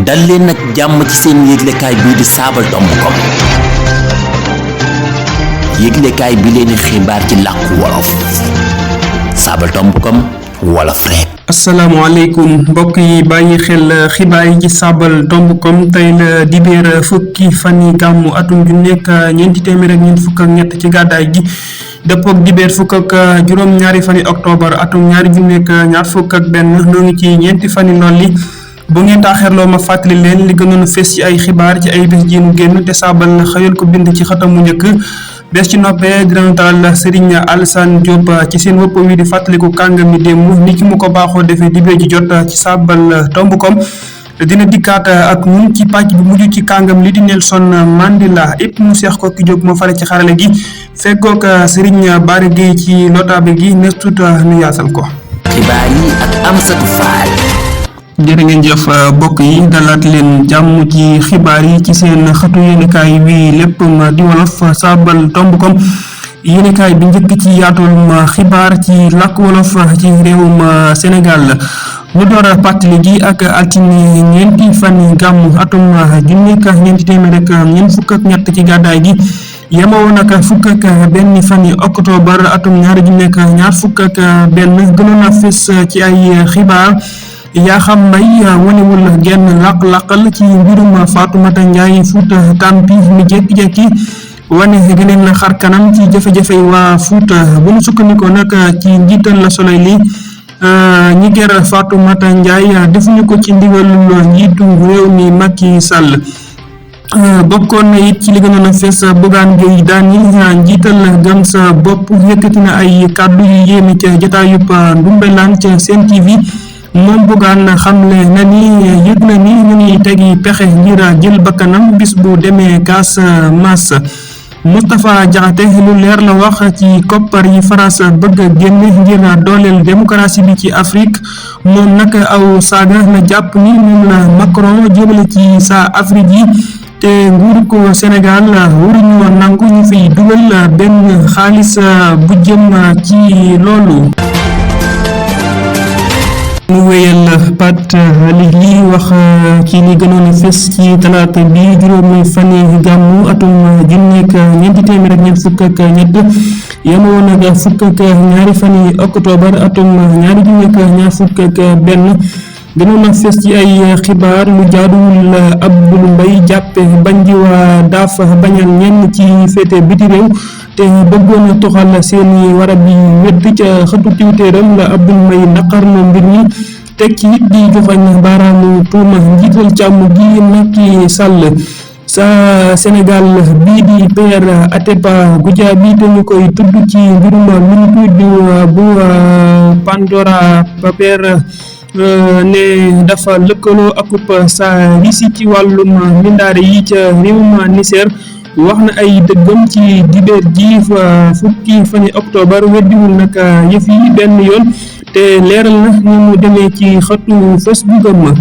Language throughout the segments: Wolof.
dal leen nag jàmm ci seen yëglekaay bii di Sabadombcom yëglekaay bi leen xibaar ci làkku wolof Sabadombcom wolof rek. asalaamaaleykum mbokk yi bàyyi xel xibaar yi ci Sabadombcom tey la dibéer fukki fan yi gàmmu atum ju nekk ñeenti téeméer ak ñeent fukk ak ñett ci gàddaay gi dëppook dibéer fukk ak juróom-ñaari fani octobre atum ñaari ju nekk ñaar fukk ak benn noo ngi ci ñeenti fani nolli bu ngeen taaxeerloo ma fàttali leen li gënoon a fés ci ay xibaar ci ay bés ji nu génn te saabal xëyal ko bind ci xatam mu njëkk bés ci noppee dina dalal Serigne Alassane Diop ci seen wëpp wi di fàttaliku kàngami démb ni ki mu ko baaxoo defee dibéer ji jot ci Sabadombcom dina dikkaat ak ñun ci pàcc bi mujj ci kàngam li di Nelson Mandela épp mu seex ko ki jóg moo fare ci xarale gi fekkook Serigne Bara Gueye ci lotaabe gi nes tuut nu yaasal ko xibaar yi ak Amsatou Fall. jërë ngeen jëf bokk yi dalaat leen jàmm ci xibaar yi ci seen xëtu yéenekaay wi lépp di wolof Sabadombcom yéenekaay bi njëkk ci yaatul xibaar ci làkk wolof ci réewum Sénégal mu door a pàttali gi ak altine ñeenti fan gàmmu atum junni ak ñeenti téeméer rek ñeent fukk ak ñett ci gàddaay gi yemoo nag fukk ak benn fan octobre atum ñaari junni ak ñaar fukk ak benn gënoon a fés ci ay xibaar yaa xam mbay wanewul genn laq-laqal ci mbirum Fatoumata Ndiaye Fouta Tampi mi jékki-jékki wane geneen xar kanam ci jafe-jafe waa Fouta bu ñu sukkandikoo nag ci njiital la Soleil li ñi ger Fatoumata Ndiaye defuñu ko ci ndigalul njiitu réew mi Macky Sall bokkoon na it ci li gënoon a fees Bougane Gueye Dany njiital gëm sa bopp yëkkati na ay kàddu yu yéeme ca jotaayub Ndoumbelane ca Sen TV moom Bougane xamle na ni yëg na ni ñu ngi tegi pexe ngir jël bakkanam bis bu demee Casamance Moustapha Diakhaté lu leer la wax ci koppar yi France bëgg a génne ngir dooleel démocratie bi ci Afrique moom nag aw saaga la jàpp ni moom la Macron jëmale ci sa Afrique yi te nguuru ko Sénégal waruñu nangu ñu fiy dugal benn xaalis bu jëm ci loolu. mu wéyal pat li wax ci li gënoon a fés ci talaata bi juróomi fani gàmmu atum junni ak ñeenti téeméer ak ñeent fukk ak ñett yemoon ak fukk ak ñaari fani octobre atum ñaari junni ak ñaar fukk ak benn gënoon a fés ci ay xibaar lu jaaduwul Abdoul Mbaye jàppe bañ di waa daaf bañal ñenn ci féete biti réew te bëggoon a toxal seeni warab yi wedd ca xëtu tiwtéeram la Abdoul Mbaye naqar na mbir mi teg ci it di joxañ baaraamu tuuma njiital càmm gi Macky Sall sa Sénégal bii di Pierre Atepa Goudiaby te ñu koy tudd ci mbirum lu bu Pandora Paper ne dafa lëkkaloo akub sa risi ci wàllum mbindaare yi ca réewum Niger wax na ay dëggam ci dibéer ji fukki fani octobre weddiwul nag yëf yi benn yoon te leeral na ni mu demee ci xëtu Facebook am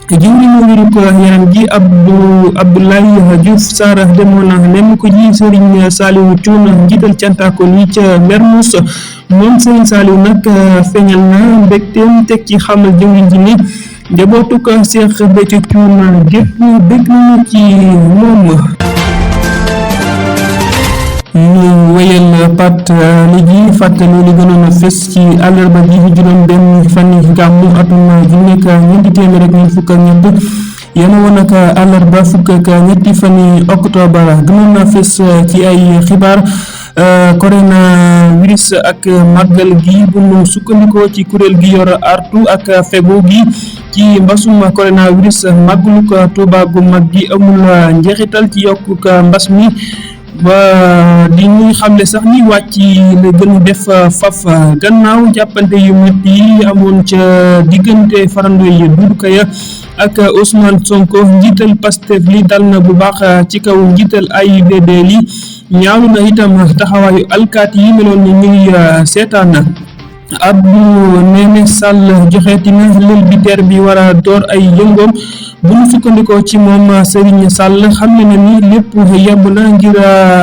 jëwriñu wérug yaram ji Abdoulaye Diouf Sarr demoon na nemm ko ji Serigne Saliou Thioune njiital cantaakon yi ca Mermoz moom Serigne Saliou nag feeñal na mbégteem teg ci xamal jëwriñ ji ni njabootu ko Cheikh Béthio Thioune gépp bég nañu ci moom. ñu wéyal pat li ji fàttali li gënoon a fés ci àllarba ji juróom benn fani gàmmu atum junni ak ñeenti téeméer ak ñeent fukk ak ñett yemoon ak àllarba fukk ak ñetti fani octobre gënoon a fés ci ay xibaar coronavirus ak màggal gi bu ñu sukkandikoo ci kuréel gi yor artu ak fegu gi ci mbasum coronavirus màggalu ko Tuuba gu mag gi amul njeexital ci yokkuk mbas mi ba di ñuy xamle sax ni wàcc la gën a def faf gannaaw jàppante yu métti yi amoon ca diggante farando yi Doudou Kaya ak Ousmane Sonko njiital Pastef li dal na bu baax ci kaw njiital AIBD li ñaawlu na itam taxawaayu alkaati yi meloon ni ñu ngi seetaan Abdou Néné Sall joxeeti na lël bi teer bi war a door ay yëngoom bu ñu sukkandikoo ci moom Serigne Sall xam ne na ni lépp yemb na ngir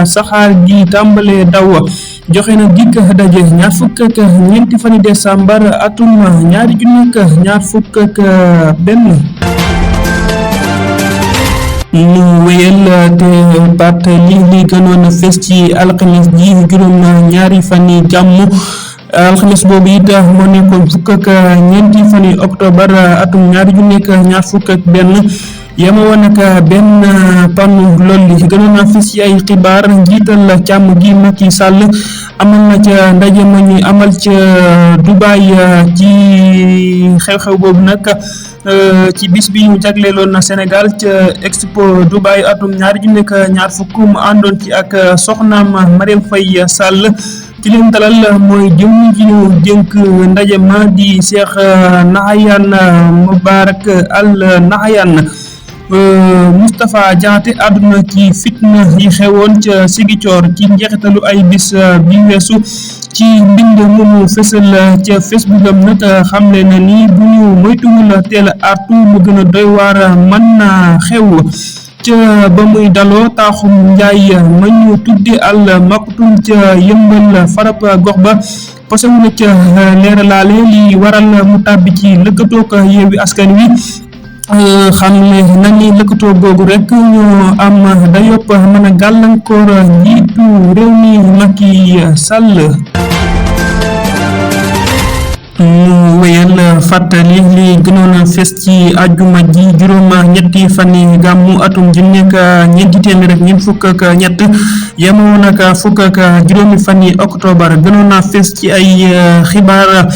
saxaar gi tàmbalee daw joxe na dikk daje ñaar fukk ak ñeenti fani décembre atum ñaari junni ak ñaar fukk ak benn. ñu wéyal te baat li gënoon a fës ci alxames ji juróom ñaari fan yi gàmmu alxames boobu it moo nekkoon fukk ak ñeenti fan yi octobre atum ñaari junni ak ñaar fukk ak benn yema woon ak benn panu lool li gënoon a fës ci ay xibaar njiital càmm gi Macky Sall amal na ca ndaje ma ñuy amal ca Dubaï ci xew-xew boobu nag ci bis bi ñu jagleeloon na Sénégal ca Expo Dubaï atum ñaari junni ak ñaar fukk mu àndoon ci ak soxnaam Marième Faye Sall ki leen dalal mooy jëmm ji ñu jënk ndaje ma di Cheikh Nahyan Moubarak Al Nahyan Moustapha Diakhaté àdduna ci fitna yi xewoon ca Ziguinchor ci njeexitalu ay bis bi weesu ci mbind moomu fësal ca Facebook am nag xamle na ni bu ñu moytuwul teel a artu mu gën a doy waar mën na xew ca ba muy daloo taaxum njaay ma ñu tudde Al Maktoum ca Yëmbal farab gox ba posewu na ca leeralaale li waral mu tàbbi ci lëkkatoog Yewwi Askan Wi xam ne nañu lëkkatoo googu rek ñu am dayopp mën a gàllankoor njiitu réew mi Macky Sall. ñu wéyal fàttali li gënoon a fes ci àjjuma ji juróom ñetti fan yi gàmmu atum junni ak ñeenti téeméer ak ñeent fukk ak ñett yemoon ak fukk ak juróomi fan yi octobre gënoon a fes ci ay xibaar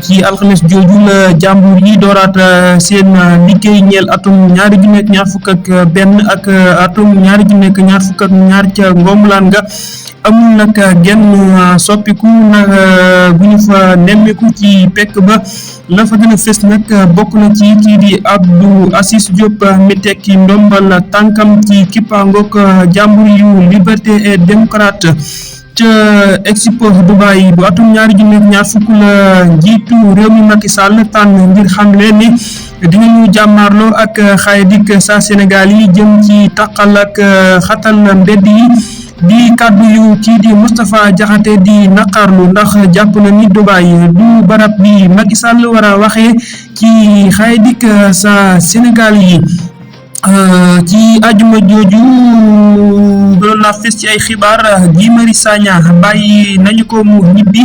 ci alxames jooju la jàmbur yi dooraat seen liggéey ñeel atum ñaari junni ak ñaar fukk ak benn ak atum ñaari junni ak ñaar fukk ak ñaar ca Ngomlaan nga amul nag genn soppiku nag bu ñu fa nemmeeku ci pekk ba la fa gën a fës nag bokk na ci kii di Abdou Assis Diop mi tekki ndombal tànkam ci kippaangook jàmbur yu liberté et démocrate ca Expo Dubaï bu atum ñaari junni ak ñaar fukk la njiitu réew mi Macky Sall tànn ngir xam leen ni dinañu jàmmaarloo ak xaye dik sa Sénégal yi jëm ci taqal ak xatal mbedd yi di kàddu yu kii di Moustapha Diakhaté di naqarlu ndax jàpp na ni Dubaï du barab bi Macky Sall war a waxee ci xaye dik sa Sénégal yi ci ajuma jooju doon na fes ci ay xibaar Guy Marius Sagna bàyyi nañu ko mu ñibbi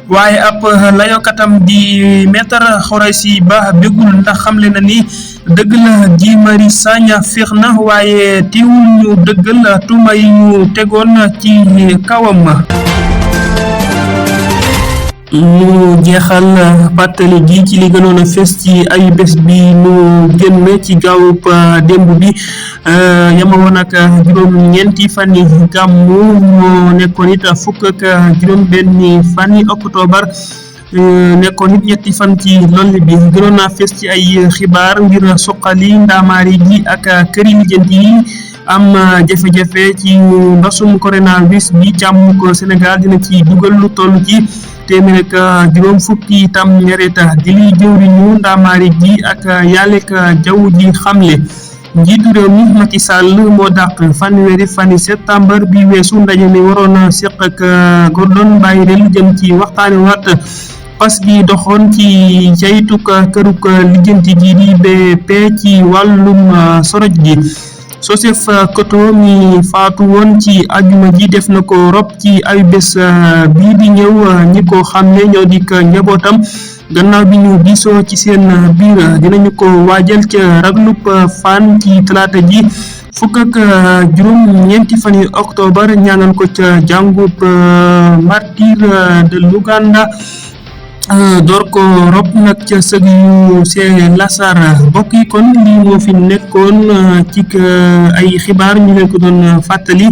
waaye ab layokatam di maître Khoureyssi Ba bégul ndax xamle na ni dëgg la Guy Marius Sagna féex na waaye teewul ñu dëggal tuuma yi ñu tegoon ci kawam. ñu jeexal pàttali gi ci li gënoon a fes ci ay bés bi nu génn ci gaawub démb bi yemoon ak juróom ñeenti fan yi gàmmu moo nekkoon it fukk ak juróom benni fan yi octobre nekkoon it ñetti fan ci loll bi gënoon a fes ci ay xibaar ngir suqali ndaamaari gi ak këri lijjanti yi am jafe-jafe ci mbasum coronavirus bi jàmm ko Sénégal dina ci dugal lu toll ci téeméer ak juróom fukki tam ñaret di li jëwriñu ndaamaari gi ak yàllek jaww ji xamle njiitu réew mi Macky Sall moo dàq fanweeri fani septembre bi weesu ndaje mi waroon a seq ak Gordon Bayre jëm ci waxtaane waat pas gi doxoon ci caytuk këruk lijjanti gi di BP ci wàllum soroj gi Joseph Koto mi faatu woon ci ajuma ji def na ko rob ci ay bés bii di ñëw ñi ko xam ne ñoo di njabootam gannaaw bi ñu diisoo ci seen biir dinañu ko waajal ca raglub fan ci talaata ji fukk ak juróom ñeenti fan yi octobre ñaanal ko ca jàngub martyr de l'Ouganda door ko rob nag ca sëg yu see lasar mbokk yi kon lii moo fi nekkoon ci ay xibaar ñu leen ko doon fàttali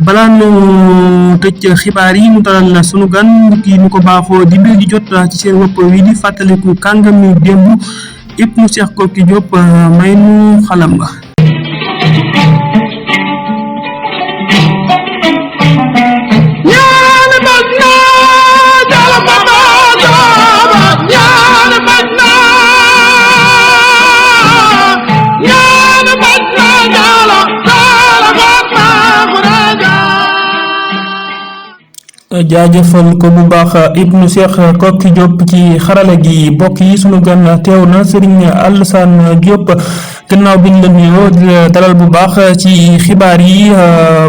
balaa nu tëj xibaar yi mu dalal sunu gan ki ñu ko baaxoo di mbir di jot ci seen wopp wi di fàttaliku kàngami démb Ibnu Cheikh Koki Diop may nu xalam nga jaajëfal ko bu baax Ibnu Cheikh Koki Diop ci xarala gi bokk yi sunu gan teew na Serigne Alassane Diop gannaaw bi ñu la nuyoo di la dalal bu baax ci xibaar yi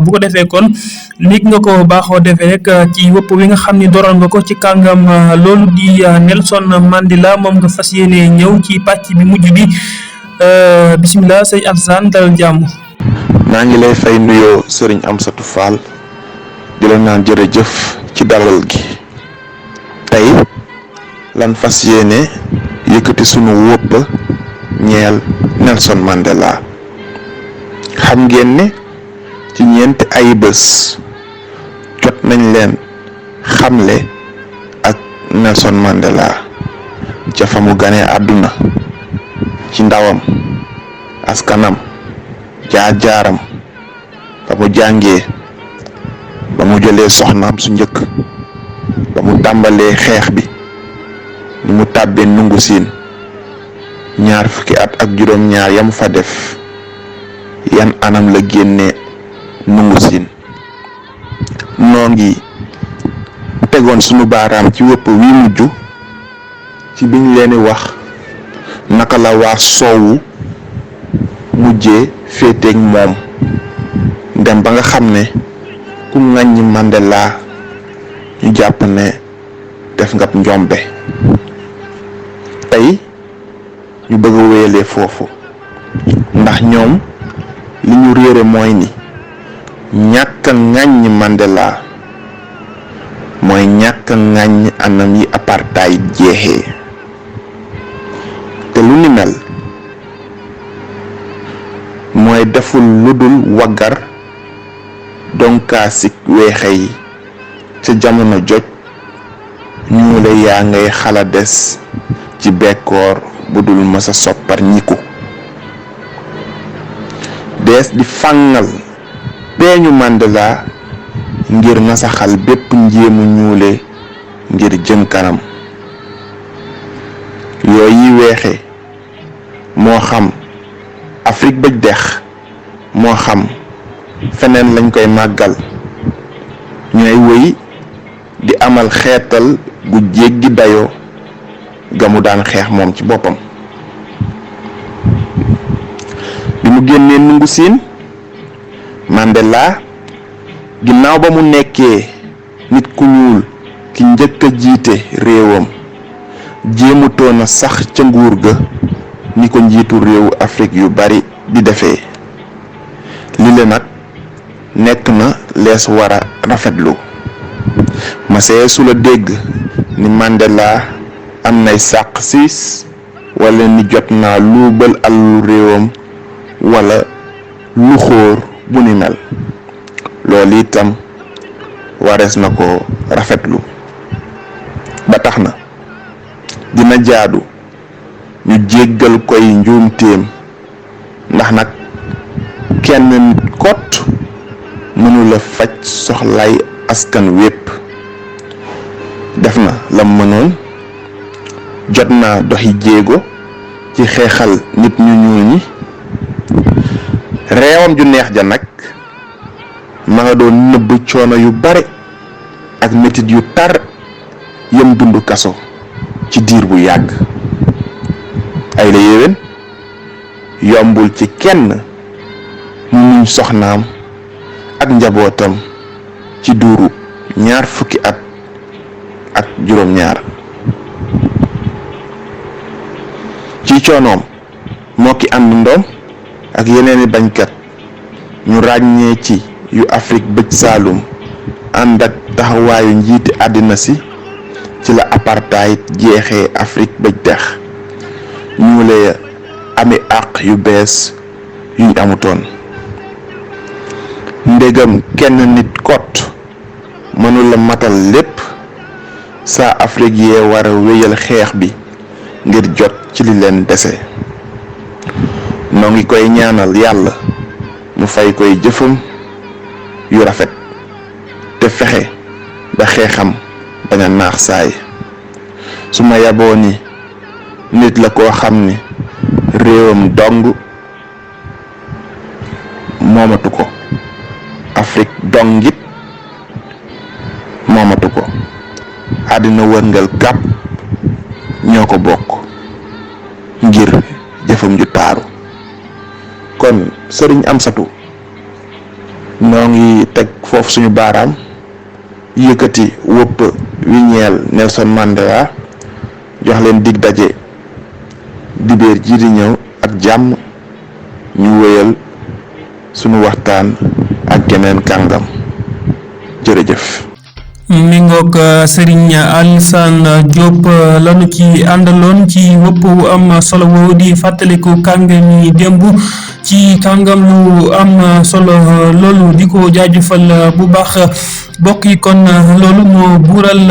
bu ko defee kon nit nga ko baaxoo defee rek ci wëpp wi nga xam ni doroon nga ko ci kàngam loolu di Nelson Mandela moom nga fas yéene ñëw ci pàcc bi mujj bi bisimilah sëñ Alsaan dalal jàmm. maa ngi lay fay nuyoo Serigne Amsatou Fall di la naan jërëjëf ci dalal gi tey lan fas yéene yëkkati sunu wëpp ñeel Nelson Mandela xam ngeen ne ci ñeenti ay bés jot nañ leen xamle ak Nelson Mandela ca fa mu ganee àdduna ci ndawam askanam jaar-jaaram ba mu jàngee ba mu jëlee soxnaam su njëkk ba mu tàmbalee xeex bi ni mu tàbbee nungu siin 20 fukki at ak juróom-ñaar yam fa def yan anam la génnee nungu siin noo ngi tegoon sunu baaraam ci wëpp wi mujj ci biñ leeni wax naka la waa soowu mujjee féeteeg moom dem ba nga xam ne ku ŋàññi Mandela ñu jàpp ne def nga njombe tey ñu bëgg a wéyalee foofu ndax ñoom li ñu réere mooy ni ñàkk a ŋàññi Mandela mooy ñàkk a ŋàññi anam yi apartheid jeexee te lu ni mel mooy deful lu dul waggar donkaasik weexe yi ca jamono joj ñuule yaa ngay xala des ci bekkoor bu dul mësa soppar ñiku dees di fàngal peeñu Mandela ngir nasaxal bépp njéemu ñuule ngir jëm kanam yooyu weexe moo xam Afrique bëj dex moo xam feneen lañ koy màggal ñooy wëy di amal xeetal gu jéggi dayoo ga mu daan xeex moom ci boppam bi mu génnee nungu siin Mandela ginnaaw ba mu nekkee nit ku ñuul ki njëkk a jiite réewam jéemutoon a sax ca nguur ga ni ko njiitu réewu Afrique yu bari di defee lile nag nekk na lees war a rafetlu masee su la dégg ni Mandela am nay sàq siis wala ni jot naa luubal alalu réewam wala lu xóor bu ni mel loolu itam warees na ko rafetlu ba tax na dina jaadu ñu jéggal koy njuumteem ndax nag kenn nit kot mënula faj soxlay askan wépp def na lam mënoon jot naa doxi jéego ci xeexal nit ñu ñuul ñi réewam ju neex ja nag ma nga doon nëbb coono yu bare ak metit yu tar yëm dund kaso ci diir bu yàgg ay la yéwén yombul ci kenn mu muñ soxnaam ak njabootam ci duuru 20 fukki at ak juróom-ñaar ci coonoom moo ki ànd ndoom ak yeneeni bañkat ñu ràññee ci yu Afrique bëj Saalum ànd ak taxawaayu njiiti àddina si ci la apartheid jeexee Afrique bëj dex ñu lay ami àq yu bees yuñ amutoon ndegam kenn nit kot mënula matal lépp saa Afrique yee war a wéyal xeex bi ngir jot ci li leen dese noo ngi koy ñaanal yàlla mu fay koy jëfam yu rafet te fexe ba xeexam bañ a naax saay su ma yaboo ni nit la koo xam ni réewam dong moomatu ko Afrique dongit moomatu ko àddina wërngal kàpp ñoo ko bokk ngir jëfam ju taaru kon sëriñ Amsatu noo ngi teg foofu suñu baaraam yëkkati wëpp wi ñeel Nelson Mandela jox leen dig daje dibéer ji di ñëw ak jàmm ñu wéyal sunu waxtaan ak geneen kàngam jërëjëf. mi ngoog Serigne Alassane Diop lanu ci àndaloon ci wëpp wu am solo woowu di fàttaliku kàngam yi démb ci kàngam lu am solo loolu di ko jaajëfal bu baax bokk yi kon loolu moo buural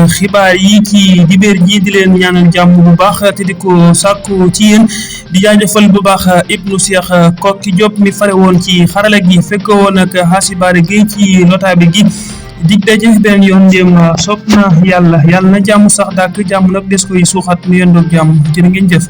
xibaar yi ci dibéer ji di leen ñaanal jàmm bu baax te di ko sàkku ci yéen di jaajëfal bu baax Ibnu Cheikh Kokki Diop mi fare woon ci xarala gi fekk woon ak Xaasibaare Gueye ci lotaabe gi dig daje benn yoon ndéem sopp na yàlla na jàmm sax dàkk jàmm nag des koy suuxat mu yendoog jàmm jërë ngeen jëf